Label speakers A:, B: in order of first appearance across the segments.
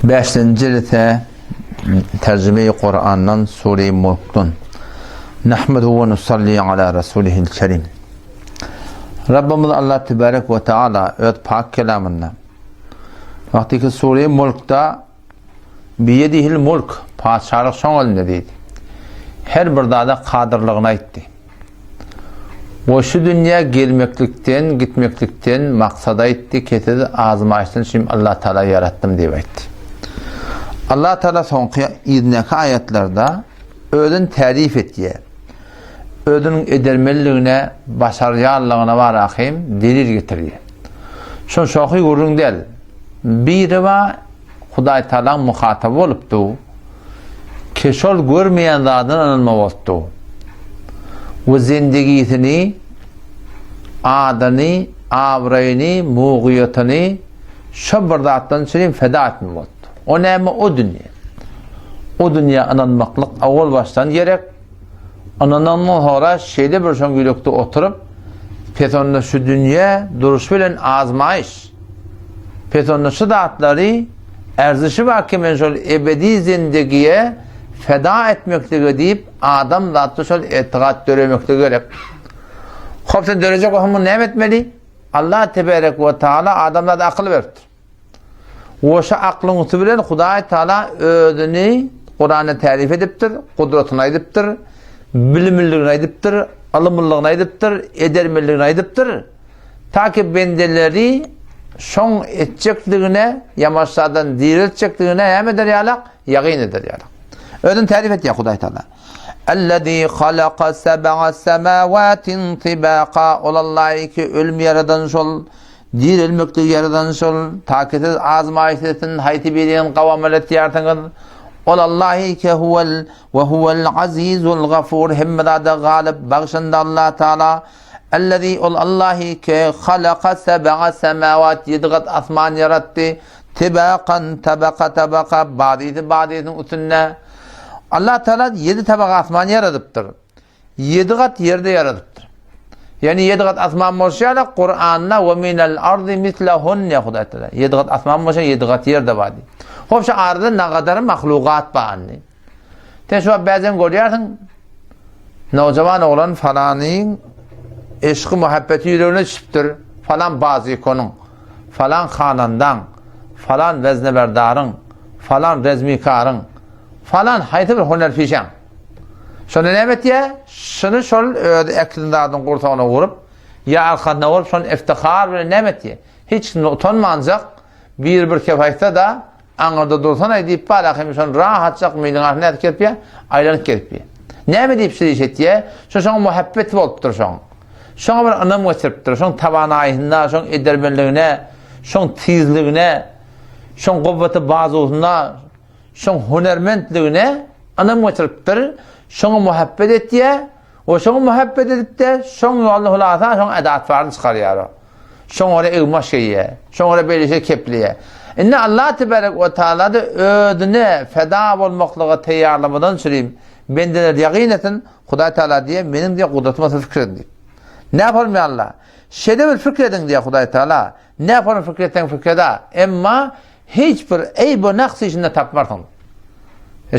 A: Bäşinji jelse terjime-i Kur'andan Sure-i Mulkdan. Nahmeduhu we nusalli ala rasulihil kerim. Rabbimiz Allah tebarek we taala öz pak kelamynda wagtyky Sure-i Mulkda Biýedihil mulk, patyşalyk şoň elinde diýdi. Her bir zada kadyrlygyny aýtdy. We şu dünýä gelmeklikden, gitmeklikden maksady aýtdy, kesiz azmaýyşdan üçin Allah Taala ýaratdym diýip aýtdy. Allah Taala soňky yzyndaky aýatlarda özüni tärif etýär. Özüniň edermenligine, başarýanlygyna barahym delil getirýär. Şol şohy gürrüň däl. Biri bar, Hudaý Tagalaň muhataby bolupdy, ki şol görmeýän zadyna ynanma bolupdy. We zendigisini, adyny, abraýyny, mugyýatyny şo bir zatdan üçin feda etme bolupdy. O näme? O dünýe. O dünýä ynanmaklyk owal başdan gerek. Ynanandan soňra şeýle bir şoň ýürekde oturyp, pes onda şu dünýe duruşy bilen azmaýyş. Pes onda şu zatlary erzişi bar ki men şol ebedi zindigiye feda etmeklige diýip adam zatda şol etigat döremekligi gerek. Hop sen dörejek bolsaň muny näme etmeli? Allah teberek we taala adamzada akyl beripdir. We şu aklyň üsti bilen Hudaý Taala özüni Kuranda tärif edipdir, gudratyny aýdypdyr, bilimliligini aýdypdyr, ylymlylygyny aýdypdyr, edermenligini aýdypdyr. Ta ki bendeleri şoň etjekligine, ýamaşsadan direltjekligine näme eder ýalak? Ýagyn eder ýalak. Özüni tärif etýär Hudaý Taala. Ellezî halaka seb'a semâvâtin tibâka. Ol Allahy ki ölüm ýaradan şol, direlmekligi ýaradan şol, ta ki siz azmaýyş etsin, haýsy birini gawamyl etýärsiňiz? Ol Allahy ki huwel we huwel azizul gafur hemme zada galyp bagşynda Allah Taala. Ellezî ol Allahy ki halaka seb'a semawat ýedi gat asman ýaratdy. Tibakan tabaka tabaka bazysy bazysynyň üstünde. Allah Taala ýedi tabaka asman ýaradypdyr. Ýedi gat ýerde ýaradypdyr. Ýani ýedi gat asman bolşy ýaly Kuranda we minel ardy mislehun diýýär Hudaý Taala. Ýedi gat asman bolşy ýedi gat ýerde bar diýip. Hop şu arada nagadar mahlugat bar indi. Sen şu wagt bäzen görýärsiň, nowjawan oglan falanyň eşki muhabbeti ýüregine düşüpdir, falan bazykonyň, falan hanandaň, falan wezneberdaryň, falan rezmikaryň, falan haýsy bir hünerpişäň. Şonda näme etýär? Şuny şol öz äkli zadyny gursagyna urup, ýa arkasyna urup, şony iftihar bilen näme etýär? Hiç kimden utanmanjak, biri bir kep aýtsa-da, Aňyrda dursana diýip bar ahym şony rahatjak miniň arasynda nädip gezip ýa? Aýlanyp gezip ýa. Näme diýip şu iş etýä? Şo şoňa muhabbet bolupdyr şoň. Şoňa bir ynam geçiripdir. Şoň tawanaýysyna, şoň edermenligine, şoň tizligine, şoň gowwaty bazusyna, şoň hünermentligine ynam geçiripdir. Şoňa muhabbet etýä. We şoňa muhabbet edip-de, şoň ýolunda hulasa şoň eda-atwaryny çykarýar o. Şoň görä egmaş geýýär. Şoň görä beýle şey kepleýär. Indi Allah tebarek we taala-da özüne feda bolmaklyga taýýarlamadan çürim bendeler ýagyn etsin, Hudaý Taala diýýär, meniň diýýär gudratyma siz pikir ediň diýip. Näme bolmaýar Allah? Şeýle bir pikir ediň diýýär Hudaý Taala. Näme bolmaýar pikir etseň pikir eda. Emma Hiç bir eýb-u naks işinde tapmarsyň.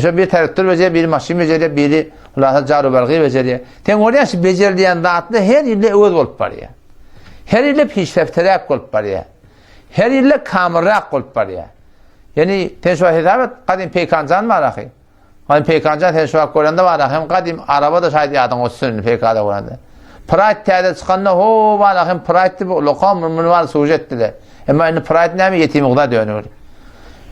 A: Şo biri traktor bejerýär, biri maşyn bejerýär, biri hulasa jaru-bargy bejerýär. Sen görýäň şu bejerilýän zatlar her ýylda öwez bolup barýar. Her ýylda pişrefteräk bolup barýar. Her ýylda kamylrak bolup barýar. Ýani sen şu hesap et, gadym peýkanjan bar ahy. Gadym peýkanjan sen şu wagt görende bar hem gadym araba da şaýt ýadyňa düşsün indi peýkada görende. Pride täze çykanda ho bar hem Pride diýip ulakam muny bar suje etdiler. Emma indi Pride näme ýetim gda dönüp.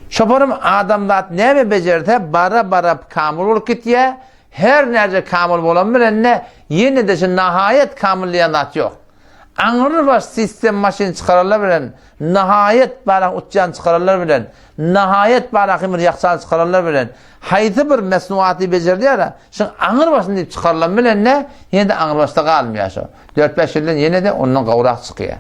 A: Şoparym adamzat näme bejerse bara bara kamyl bolup gitýär. Her näce kamyl bolan bilen ýene de şu nahaýat kamyl diýen zat ýok. Aňrybaş sistem maşyn çykararlar bilen, nahaýat barak uçýan çykararlar bilen, nahaýat barak bir ýakçan çykararlar bilen, haýsy bir mesnuaty bejerýär, şuň aňrybaşyny diýip çykarylan bilen ne, ýene-de aňrybaşda galmaýar şo. 4-5 ýyldan ýene-de ondan gowrak çykýar.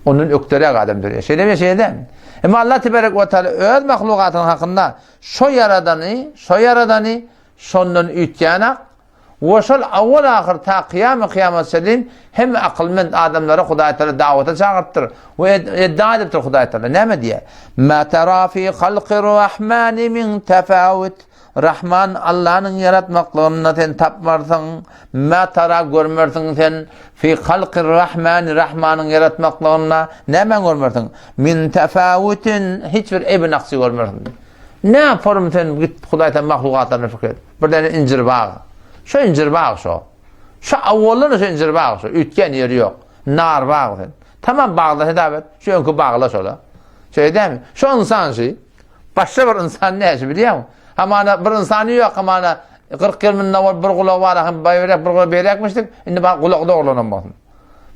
A: Ondan ökderäk adam dörýär. Şeýlemi, şeýle dälmi? Emma Allah tebarek we taala öz mahlugatynyň hakynda şo ýaradany, şo ýaradany şondan üýtgänak. We şol awwal-ahyr ta kyýamy-kyýamat çenli hemme akylmend adamlary Hudaý Tagala dawata çagyrypdyr we edda edipdir Hudaý Tagala. Näme diýýär? Ma tara fi halqir-rahmani min tafawut. Rahman Allanyň ýaratmaklygynda sen tapmarsyň. Ma tara görmersiň sen fi halqir-rahmani Rahmanyň ýaratmaklygynda näme görmersiň? Min tafawutin hiç bir eýbi-naksy görmersiň. Näme form sen git Hudaý Tagala mahlukatlaryna pikir et. Bir däne injir bag. Şo injir bag şo. Şo awwaldan şo injir bag şo. Üýtgän ýeri ýok. Nar bag sen. Tamam baglar hesap et. Şu öňki baglar şola. Şeýle dämi? Şo ynsan şi. Başga bir ynsan näşi bilýäňmi? Hamana bir ynsany ýok, hamana 40 ýyl mundan owal bir gulagy bar, hem baýrak bir gulagy beýläkmişdik, indi bak gulagy dogrulanam bolsun.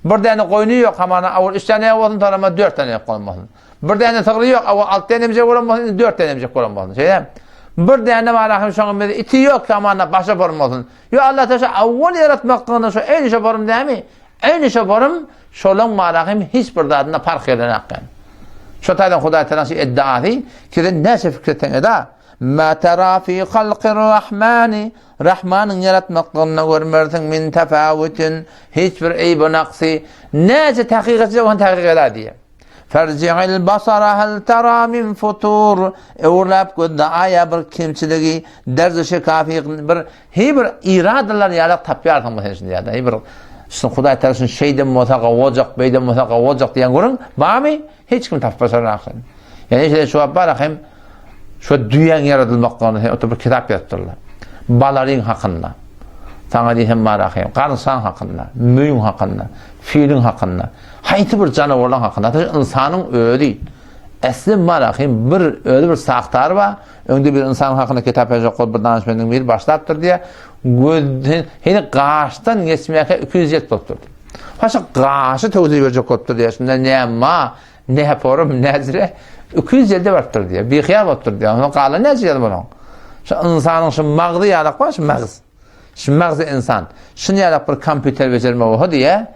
A: Bir däne goýny ýok, hamana awal 3 däne bolsun, tarama 4 däne bolsun. Bir däne sygry ýok, awal 6 däne emjek bolan bolsun, indi 4 däne emjek bolan bolsun. Şeýle. Bir däne bar, hem şoňa mezi iti ýok, hamana başa bolan bolsun. Ýo Allah taşa awal ýaratmaklygyna şo eýni şo borum dämi? Eýni şo borum şolaň bar, hem hiç bir zadynda parh ýerden akýan. Şo taýdan Hudaý taala şu eddaasy, ki sen näçe fikir etseň eda, Ma tara fi halqir rahmani, Rahmanyň ýaratmaklygynda görmersiň min tafawutin, hiç bir eýbi naksy, näçe takyk etjek bolsaň takyk eda diýýär. Ferji'il basara hal tara min futur, öwürläp gözde aýa bir kemçiligi, derdi şikafi bir hi bir iradylar ýalak tapýarsyň bu sen şunda ýa-da hi bir şunu Hudaý taala şunu şeýden bolsa gowajak, beýden bolsa gowajak diýen görüň, barmy? Hiç kim tapyp başaranok. Ýani şeýle şu bar hem şu düýäň ýaradylmaklygyny sen otur bir kitap ýazypdyrlar. Balaryň hakynda. Saňa diýsem bar ahym, garynsaň hakynda, möýüň hakynda, filiň hakynda, haýsy bir janawarlaryň hakynda, hatda ynsanyň özi. Esli bar ahym, bir özi bir sahtary bar. Öňde bir ynsanyň hakynda kitap ýazjak bolup bir danyşmendiň biri başlapdyr diýýär. Gözden, heni gaşdan geçmäkä 200 ýet bolupdyr. Haşa gaşy töwzüp berjek bolupdyr diýýär. Şunda näme Ne forum, näzire 200 ýerde barypdyr diýýär. Bihyal bolupdyr diýýär. Ondan galan näçe ýer bolan? Şu ynsanyň şu magzy ýalak bar, şu magz. Şu magzy insan. Şuny ýalak bir kompýuter bejerme bolsa diýýär.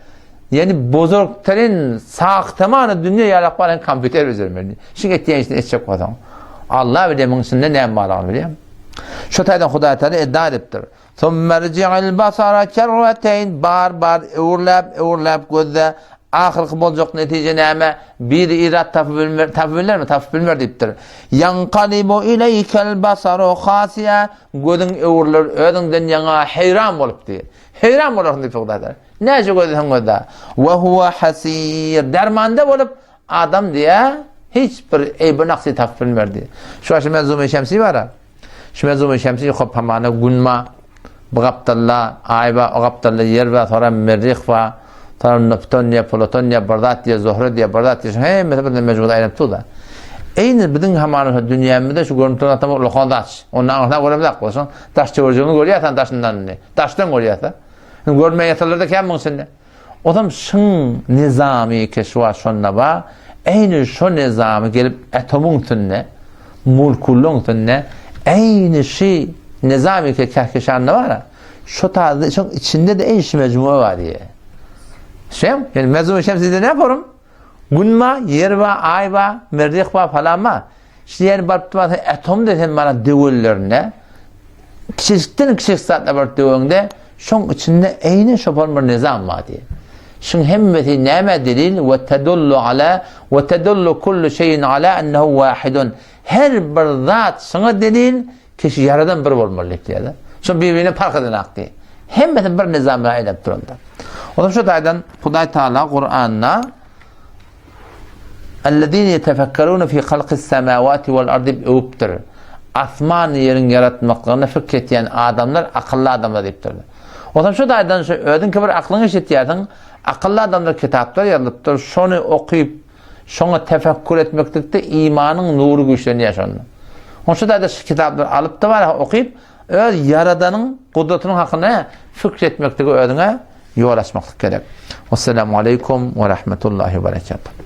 A: Ýani bozulukterin sahtamany dünýä ýalak bar, kompýuter bejermeli. Şu etýän işini etjek bolsaň. Allah bilýär munuň içinde näme barlygyny bilýär. Şu taýdan Hudaý Taala edda edipdir. Summerji'il basara kerreteýn bar bar öwürläp öwürläp gözle ahyrky boljak netije näme biri irat tapyp bilmer tapyp bilermi tapyp bilmer diýipdir. Ýankalibu ileýkel basaru hasiýa gözüň öwrüler özüňden ýaňa heýran bolup diýip. Heýran bolarsyň diýip Hudaý. Näçe gözleseň gözle. We huwa hasir dermanda bolup adam diýä hiç bir eýbi naksy tapyp bilmer diýip. Şu aşa menzume şemsi bara. Şu mezumyň şemsi hop hamana gün ba, bu gapdalda aý ba, o gapdalda ýer ba, soram Merrih ba, soram Neptun diýe, Pluton diýe, bir zat diýe, Zuhre diýe, bir zat diýe, şuň hemmesi birden mejmuda aýlanyp dur-da. Eýni biziň hamana şu dünýämizde şu görnüp duran zatlar ullakan zat. Ondan aňyrsyna göremzok. Bolsun, daş töweregini görýärsen daşyndan indi. Daşdan görýärsen. Indi görmeýän ýasalar-da kän muň içinde. Ozam şyň nizamy keşwa şonda ba, eýni şo nizamy gelip atomyň üstünde, molekullaň üstünde, eýni şy nizamy ke kehkeşanda bar-a, şo tarzda şoň içinde-de eýni şy mejmua bar diýýär. Şem, ýani mejmua şem sizde näme forum? Gün ba, ýer ba, aý ba, merrih ba, falan ba. Şi ýeri baryp dursa atom desen mana döwellerinde kiçijikden kiçijik zatlar baryp döweňde şoň içinde eýni şopan bir nizam bar diýýär. Şuň hemmesi nämä delil? We tedullu ala we tedullu kullu şeyin ala ennehu wahidun. Her bir zat şuňa delil ki şu ýaradan bir bolmaly diýýär. Şo bir-birine parh edenak diýýär. Hemmesi bir nizam bilen aýlanyp duranda. Olam şu taýdan Hudaý Taala Kur'anda Ellezine ýetefekkerune fi halkis semawati wal ard diýip öwüpdir. Asman ýeriň ýaratmaklygyna fikr etýän adamlar akylly adamlar diýipdir. Onsoň şu taýdan şu özüňki bir aklyňy işletýärsiň, akylly adamlar kitaplar ýazylypdyr, şony okyp, şoňa tefekkür etmeklikde imanyň nury güýçlenýär şonda. Onsoň şu taýda şu kitaplary alyp-da bar, okyp, öz ýaradanyň gudratynyň hakynda fikr etmeklige özüňe ýol açmaklyk gerek. Wassalamu aleýkum we rahmetullahi we berekatuh.